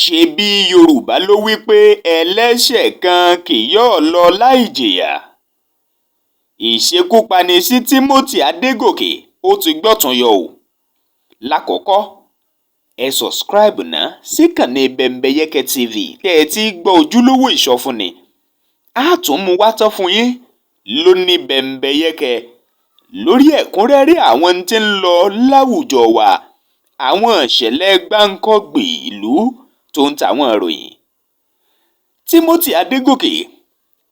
Ṣebí Yorùbá ló wí pé ẹlẹ́ṣẹ̀ kan kì yóò lọ láì jìyà. Ìṣekúpani sí Timothy Adégòkè, ó ti gbọ́tún yọ ọ́. Lákọ̀ọ́kọ́, ẹ subscribe ná síkànnì Bẹ́ńbẹ́yẹ́kẹ́ TV tẹ́ ẹ ti gbọ́ ojúlówó ìsọfúnni. Á tún mú wá tán fún yín lóní Bẹ́ńbẹ́yẹ́kẹ́ lórí ẹ̀kúnrẹ́rẹ́ àwọn tí ń lọ láwùjọ wa, àwọn ìṣẹ̀lẹ̀ gbáǹkọ́gbì ìlú tó ń tàwọn ìròyìn. Timothy Adégòkè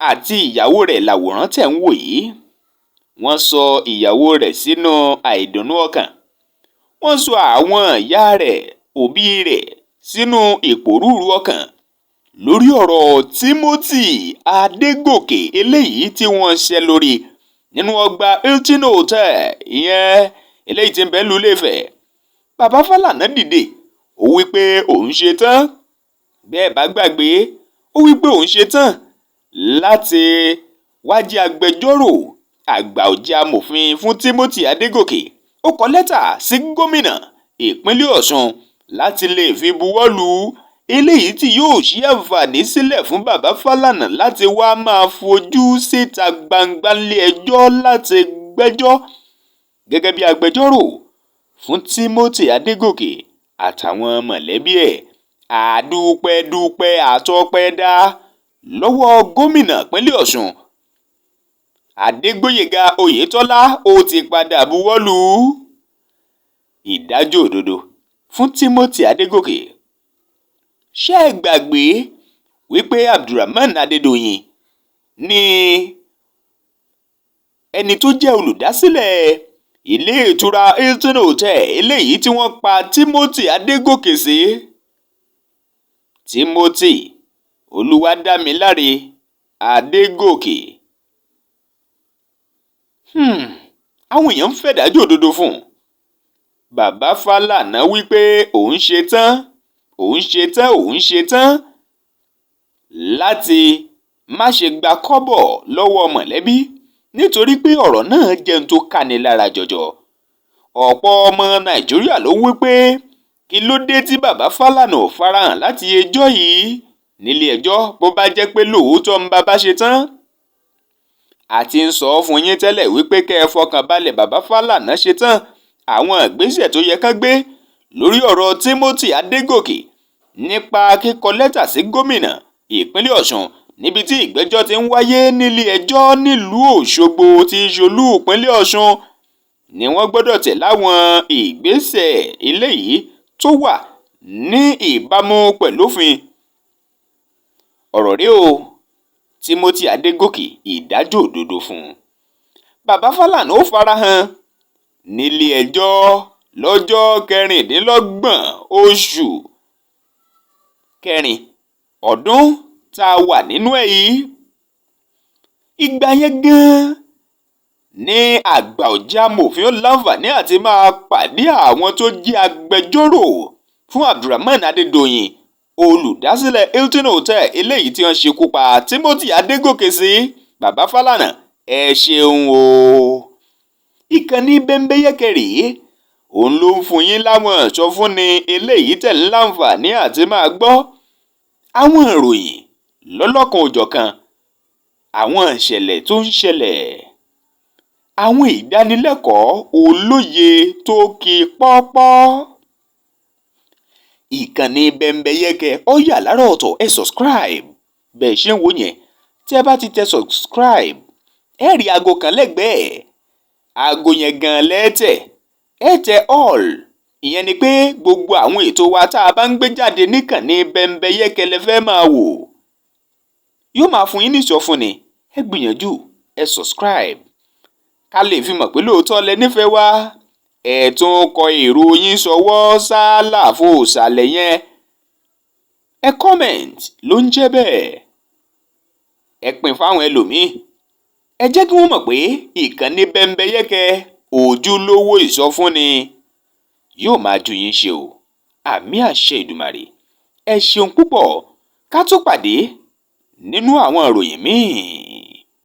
àti ìyàwó rẹ̀ làwòrán tẹ̀ ń wò yìí. Wọ́n sọ ìyàwó rẹ̀ sínú àìdùnnú ọkàn, wọ́n sọ àwọn ìyá rẹ̀, òbí rẹ̀, sínú ìpòrúurú ọkàn lórí ọ̀rọ̀ Timothy Adégòkè eléyìí tí wọ́n ṣẹ́ lórí nínú ọgbà Hilton Hotel, ìyẹn eléyìí tí ń bẹ nílùú Ilé-Ifẹ̀. Bàbá Fálànà dìde, ó wí pé òun ṣe tán. Bẹ́ẹ̀ bá gbàgbé, ó wí pé òun ṣe tán láti wá jẹ́ agbẹjọ́rò àgbà ọ̀jẹ̀ amòfin fún Timothy Adégòkè. Ó kọ lẹ́tà sí gómìnà ìpínlẹ̀ Ọ̀ṣun láti lè fi buwọ́ lù eléyìí tí yóò ṣí àǹfààní sílẹ̀ fún bàbá Fálànà láti wá máa fojú síta gbangba nílé ẹjọ́ láti gbẹ́jọ́ gẹ́gẹ́ bí agbẹjọ́rò fún Timothy Adégòkè àtàwọn mọ̀lẹ́bí ẹ̀. Àdúpẹ́dúpẹ́ àtọpẹ́dá lọ́wọ́ gómìnà ìpínlẹ̀ Ọ̀ṣun Adégbóyèga Oyètọ́lá, ó ti padà buwọ́ lù ìdájọ́ òdodo fún Timothy Adégòkè. Ṣé ẹ gbàgbé wípé Abdulrahman Adédọ̀yìn ní ẹni tó jẹ́ olùdásílẹ̀ ilé ìtura Hilton Hotel eléyìí tí wọ́n pa Timothy Adégòkè sí? Timothy Olúwadámiláre Adégòkè. Àwọn èèyàn ń fẹ́ ìdájọ́ òdodo fún un. Bàbá Fálànà wípé òun ṣe tán, òun ṣe tán, òun ṣe tán láti má ṣe gba kọ́bọ̀ lọ́wọ́ mọ̀lẹ́bí nítorí pé ọ̀rọ̀ náà jẹun tó káni lára jọjọ. Ọ̀pọ̀ ọmọ Nàìjíríà ló wí pé kí ló dé tí bàbá Fálànà ò farahàn láti ẹjọ́ yìí nílé ẹjọ́ bó bá jẹ́ pé lóòótọ́ ń bàbá ṣe tán. Àti ń sọ fún yín tẹ́lẹ̀ wípé kẹ́ ẹ fọkàn balẹ̀, bàbá Fálànà ṣe tán. Àwọn ìgbésẹ̀ tó yẹ kán gbé lórí ọ̀rọ̀ Timothy Adégòkè nípa kíkọ lẹ́tà sí gómìnà ìpínlẹ̀ Ọ̀ṣun níbi tí ìgbẹ́jọ́ ti ń wáyé nílé ẹjọ́ nílùú Òṣogbo tí í ṣolú ìpínlẹ̀ Ọ̀ṣun ni wọ́n gbọ́dọ̀ tẹ̀ láwọn ìgbésẹ̀ eléyìí tó wà ní ìbámu pẹ̀lú òfin. Ọ̀rọ̀ rèé o, Timothy Adégòkè, ìdájọ́ òdodo fún un. Bàbá Fálànà ó farahàn nílé ẹjọ́ lọ́jọ́ 26 oṣù kẹrin ọdún tá a wà nínú ẹ̀ yìí. Ìgbà yẹn gan-an ní àgbà ọ̀jẹ̀ amòfin ó láǹfààní àti máa pàdé àwọn tó jẹ́ agbẹjọ́rò fún Abdulrahman Adédọ̀yìn, olùdásílẹ̀ Hilton Hotel eléyìí tí wọ́n ṣekú pa Timothy Adégòkè sí. Bàbá Fálànà, ẹ ṣeun o. Ìkànnì Bẹ́ńbẹ́yẹ́kẹ́ rèé, òun ló ń fún yín láwọn ìsọfúnni eléyìí tẹ̀ ń láǹfààní àti máa gbọ́ àwọn ìròyìn lọ́lọ́kan òjọ̀kan, àwọn ìṣẹ̀lẹ̀ tó ń ṣẹlẹ̀, àwọn ìdánilẹ́kọ̀ọ́ olóye tó kí pọ́pọ́. Ìkànnì Bẹ́ńbẹ́yẹ́kẹ́ ó yà lára ọ̀tọ̀. Ẹ subscribe bẹ́ẹ̀ ṣe ń wò yẹn. Tí ẹ bá ti tẹ subscribe, ẹ rí aago kan lẹ́gbẹ̀ẹ́. Aago yẹn gan lẹ́tẹ̀, ẹ tẹ all. Ìyẹn ni pé gbogbo àwọn ètò wa tá a bá ń gbé jáde níkànnì Bẹ́ńbẹ́yẹ́kẹ́ lẹ fẹ́ máa wò, yóò máa fún yín ní ìsọfúnni. Ẹ gbìyànjú, ẹ subscribe ká lè fi mọ̀ pé lóòótọ́ lẹ nífẹ̀ẹ́ wa. Ẹ tún kọ èrò yín sọwọ́ sálàfo ìsàlẹ̀ yẹn. Ẹ comment ló ń jẹ́ bẹ́ẹ̀. Ẹ pín fáwọn ẹlòmíín, ẹ jẹ́ kí wọ́n mọ̀ pé ìkànnì Bẹ́ńbẹ́yẹ́kẹ́ ojúlówó ìsọfúnni yóò máa ju yín ṣe o. Àmì àṣẹ Ìdùmàrè. Ẹ ṣeun púpọ̀, ká tó pàdé nínú àwọn ìròyìn míì.